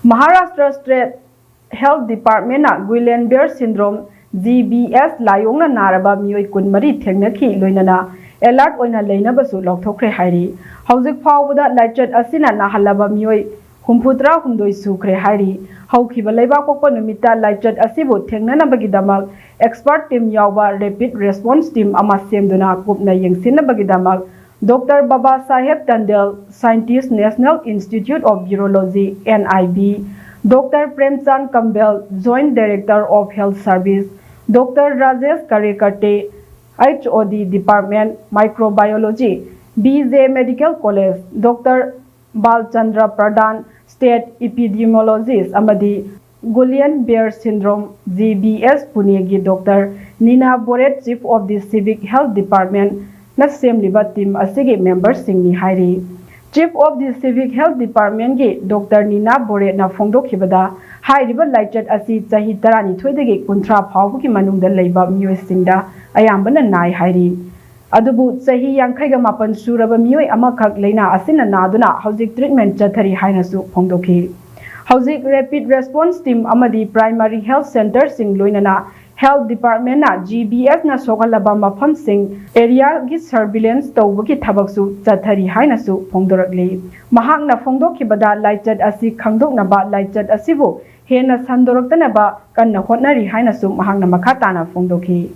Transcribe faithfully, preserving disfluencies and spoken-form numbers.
Maharashtra state health ꯗꯤꯄꯥꯔꯠꯃꯦꯟꯅ Guillain Barre syndrome, G B S, ꯂꯥꯏꯑꯣꯡꯅ ꯅꯥꯔꯕ ꯃꯤꯑꯣꯏ ꯀꯨꯟꯃꯔꯤ ꯊꯦꯡꯅꯈꯤ, ꯂꯣꯏꯅꯅ ꯑꯦꯂꯔꯠ ꯑꯣꯏꯅ ꯂꯩꯅꯕꯁꯨ ꯂꯥꯎꯊꯣꯛꯈ꯭ꯔꯦ ꯍꯥꯏꯔꯤ꯫ ꯍꯧꯖꯤꯛ ꯐꯥꯎꯕꯗ ꯂꯥꯏꯆꯠ ꯑꯁꯤꯅ ꯅꯥꯍꯜꯂꯕ ꯃꯤꯑꯣꯏ ꯍꯨꯝꯐꯨꯇꯔꯥ ꯍꯨꯝꯗꯣꯏ ꯁꯨꯈ꯭ꯔꯦ ꯍꯥꯏꯔꯤ꯫ ꯍꯧꯈꯤꯕ ꯂꯩꯕꯥꯛ ꯄꯣꯛꯄ ꯅꯨꯃꯤꯠꯇ ꯂꯥꯏꯆꯠ ꯑꯁꯤꯕꯨ ꯊꯦꯡꯅꯅꯕꯒꯤꯗꯃꯛ ꯑꯦꯛꯁꯄꯔꯠ ꯇꯤꯝ ꯌꯥꯎꯕ ꯔꯦꯄꯤꯗ ꯔꯦꯁꯄꯣꯟꯁ ꯇꯤꯝ ꯑꯃ ꯁꯦꯝꯗꯨꯅ ꯀꯨꯞꯅ ꯌꯦꯡꯁꯤꯟꯅꯕꯒꯤꯗꯃꯛ doctor Baba Saheb Tandel, scientist, National Institute of Virology, N I V, doctor Premchand Kamble, Joint Director of Health Service, doctor Rajesh ꯀꯔꯦꯀꯔꯇꯦ, H O D Department, Microbiology, B J Medical College, doctor Balchandra Pradhan, State Epidemiologist, ꯑꯃꯗꯤ Guillain Barre syndrome, G B S, ꯄꯨꯅꯦꯒꯤ doctor Nina Borate, Chief of the Civic Health Department, ꯅ ꯁꯦꯝꯂꯤꯕ team ꯑꯁꯤꯒꯤ ꯃꯦꯝꯕꯔꯁꯤꯡꯅꯤ ꯍꯥꯏꯔꯤ꯫ Chief of the Civic Health Department ꯒꯤ doctor ꯅꯤꯅꯥ ꯕꯣꯔꯦꯠꯅ ꯐꯣꯡꯗꯣꯛꯈꯤꯕꯗ, ꯍꯥꯏꯔꯤꯕ ꯂꯥꯏꯆꯠ ꯑꯁꯤ ꯆꯍꯤ ꯇꯔꯥꯅꯤꯊꯣꯏꯗꯒꯤ ꯀꯨꯟꯊ꯭ꯔꯥ ꯐꯥꯎꯕꯒꯤ ꯃꯅꯨꯡꯗ ꯂꯩꯕ ꯃꯤꯑꯣꯏꯁꯤꯡꯗ ꯑꯌꯥꯝꯕꯅ ꯅꯥꯏ ꯍꯥꯏꯔꯤ꯫ ꯑꯗꯨꯕꯨ ꯆꯍꯤ ꯌꯥꯡꯈꯩꯒ ꯃꯥꯄꯟ ꯁꯨꯔꯕ ꯃꯤꯑꯣꯏ ꯑꯃꯈꯛ ꯂꯩꯅꯥ ꯑꯁꯤꯅ ꯅꯥꯗꯨꯅ ꯍꯧꯖꯤꯛ ꯇ꯭ꯔꯤꯠꯃꯦꯟ ꯆꯠꯊꯔꯤ ꯍꯥꯏꯅꯁꯨ ꯐꯣꯡꯗꯣꯛꯈꯤ꯫ ꯍꯧꯖꯤꯛ ꯔꯦꯄꯤꯗ ꯔꯦꯁꯄꯣꯟꯁ ꯇꯤꯝ ꯑꯃꯗꯤ ꯄ꯭ꯔꯥꯏꯃꯥꯔꯤ ꯍꯦꯜꯊ ꯁꯦꯟꯇꯔꯁꯤꯡ, ꯂꯣꯏꯅꯅ ꯍꯦꯜꯊ ꯗꯤꯄꯥꯔꯠꯃꯦꯟꯅ ꯖꯤ ꯕꯤ ꯑꯦꯁꯅ ꯁꯣꯛꯍꯜꯂꯕ ꯃꯐꯝꯁꯤꯡ ꯑꯦꯔꯤꯌꯥꯒꯤ ꯁꯔꯚꯤꯂꯦꯟꯁ ꯇꯧꯕꯒꯤ ꯊꯕꯛꯁꯨ ꯆꯠꯊꯔꯤ ꯍꯥꯏꯅꯁꯨ ꯐꯣꯡꯗꯣꯔꯛꯂꯤ꯫ ꯃꯍꯥꯛꯅ ꯐꯣꯡꯗꯣꯛꯈꯤꯕꯗ, ꯂꯥꯏꯆꯠ ꯑꯁꯤ ꯈꯪꯗꯣꯛꯅꯕ ꯂꯥꯏꯆꯠ ꯑꯁꯤꯕꯨ ꯍꯦꯟꯅ ꯁꯟꯗꯣꯔꯛꯇꯅꯕ ꯀꯟꯅ ꯍꯣꯠꯅꯔꯤ ꯍꯥꯏꯅꯁꯨ ꯃꯍꯥꯛꯅ ꯃꯈꯥ ꯇꯥꯅ ꯐꯣꯡꯗꯣꯛꯈꯤ꯫